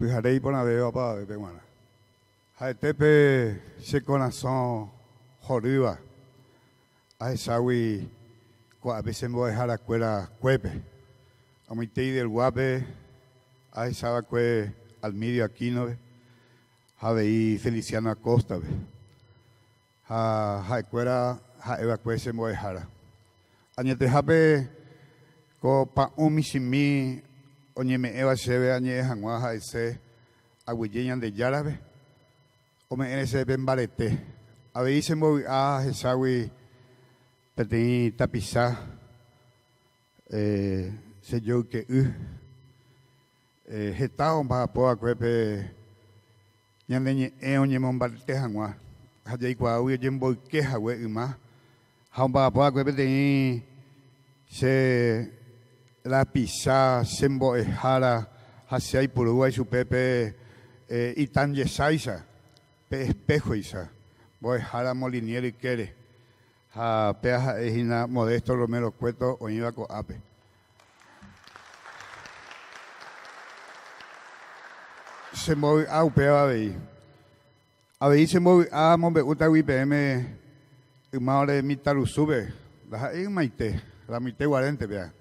Pyhare iporãvéva opavavépe g̃uarã. Ha'ete pe che korasõ horýva ahechágui ko'ápe che mbo'eharakuéra kuépe. Amoitei del guápe ahecha va'ekue Almidio Aquino-pe ha avei Feliciano Acosta-pe. Ha ha'ekuéra ha'e va'ekue che mbo'ehára. Añetehápe ko pa'ũ michĩmi oñeme'ẽva chéve añe'ẽ hag̃ua ha'ese aguyje Ñandejárape, ome'ẽre chéve pe mbarete. Avei chembovy'a ahechágui peteĩ tapicha che joyke'y heta omba'apo va'ekue pe ñane ñe'ẽ oñemombarete hag̃ua ha jaikuaágui ojemboyke hague yma ha omba'apo va'ekue peteĩ che rapicha, che mbo'ehára ha che aipurúva ichupe pe itanjesáicha, pe espéjoicha, mbo'ehára Molinier ykére. Ha péa ha'e hína Modesto Romero Cueto oĩva ko'ápe. Chembovy'a upéva avei. Avei chembovy'a amombe'útagui peẽme yma ore mitãrusúpe, ndaha'éi ymaite, ramoite guarénte péa.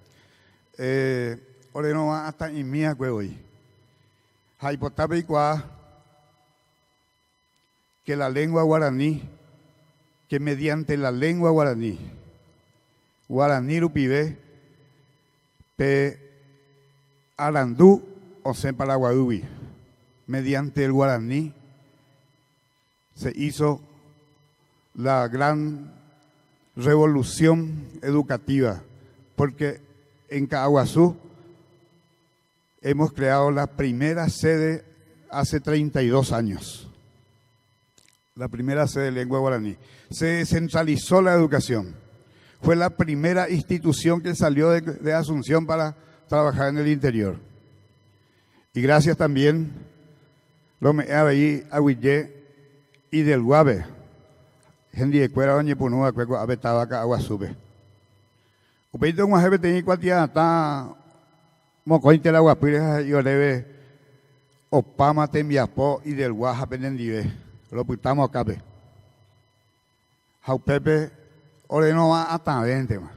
Ore rovã atã'imi akue voi. Ha aipota peikuaa. Que la lengua guaraní, que mediante la lengua guaraní, guarani rupive pe arandu osẽ Paraguaýgui, mediante el guaraní se hizo la gran revolución educativa, porque en Ka'aguasu Hemos creado la primera sede hace 32 años. La primera sede de lengua guaraní. Se descentralizó la educación. Fue la primera institución que salió de, de Asunción para trabajar en el interior. Y gracias también rome'ẽ avei aguyje Idelguape, hendiekuéra oñepyrũva'ekue ko'ápe táva Ka'aguasúpe. Upéinte og̃uahẽ peteĩ kuatia'atã mokõi térã guapýre ha he'i oréve, Opáma tembiapo Idelgua ha penendive, ropytáma okápe. Ha upépe ore rova'atãvéntema.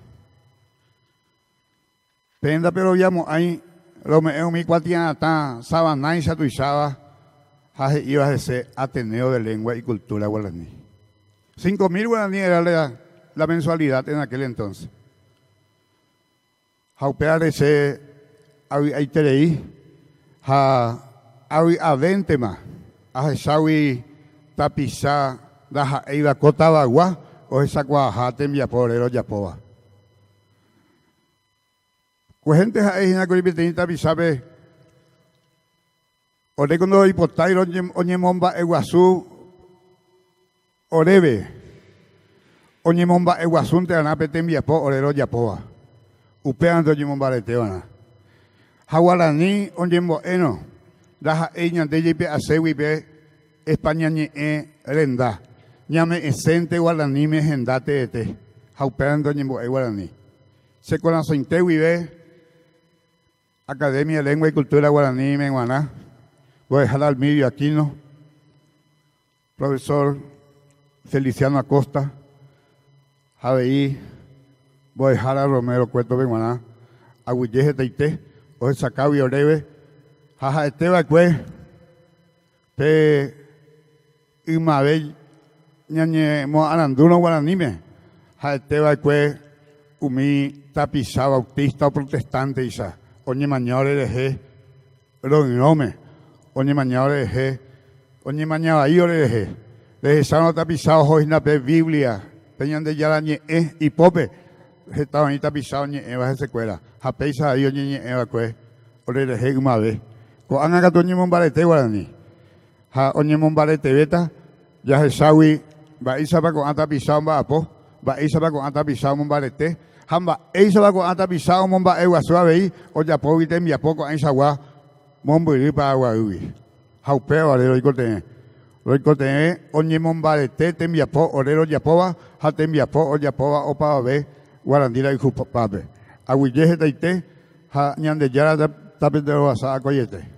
Peẽ ndaperoviamo'ãi rome'ẽ umi kuatia'atã savanáicha tuicháva ha he'íva hese Ateneo de Lengua y Cultura Guaraní. 5000 guaraní era la mensualidad en aquel entonces. Ha upévare che avy'aiterei ha avy'avéntema ahechágui tapicha ndaha'éiva ko tavagua ohechakuaaha tembiapo ore rojapóva. Kuehénte ha'e hína kuri peteĩ tapichápe Oréko ndoipotái oñemomba'eguasu oréve, oñemomba'eguasúnte va'erã pe tembiapo ore rojapóva, upévante oñemombarete va'erã. Ha guarani oñembo'érõ ndaha'éi ñande jaipe'aségui pe España ñe'ẽ renda, ñame'ẽsénte guaraníme henda teete, ha upévante oñembo'e guarani. Che korasõite guive. Academia de Lengua y Cultura Guaraníme g̃uarã, Mbo'ehára Almidio Aquino, Profesor Feliciano Acosta ha avei Mbo'ehára Romero Cueto-pe g̃uarã aguyje hetaite ohechakágui oréve ha ha'ete va'ekue pe Ymave ñañemo'arandúrõ guaraníme, ha'ete va'ekue umi tapicha bautista o protestante-icha oñemaña orerehe royrõme, oñemaña orerehe, oñemaña vai orerehe. Rehechárõ tapicha oho hína pe Biblia, pe Ñandejára Ñe'ẽ ipópe, heta oĩ tapicha oñe'ẽva hesekuéra, ha péicha avei oñeñe'ẽ va'ekue orerehe ymave. Ko'ág̃a katu oñemombarete guarani. Ha oñemombaretevéta jahechágui mba'éichapa ko'ã tapicha omba'apo, mba'éichapa ko'ã tapicha omombarete ha mba'éichapa ko'ã tapicha omomba'eguasu avei ojapógui tembiapo ko'ãichagua mombyry Paraguaýgui. Ha upévare roikotevẽ. Roikotevẽ oñemombarete tembiapo ore rojapóva ha tembiapo ojapóva opavave Guarani rayhupápe. Aguyje hetaite ha Ñandejára tapenderovasa akoiete.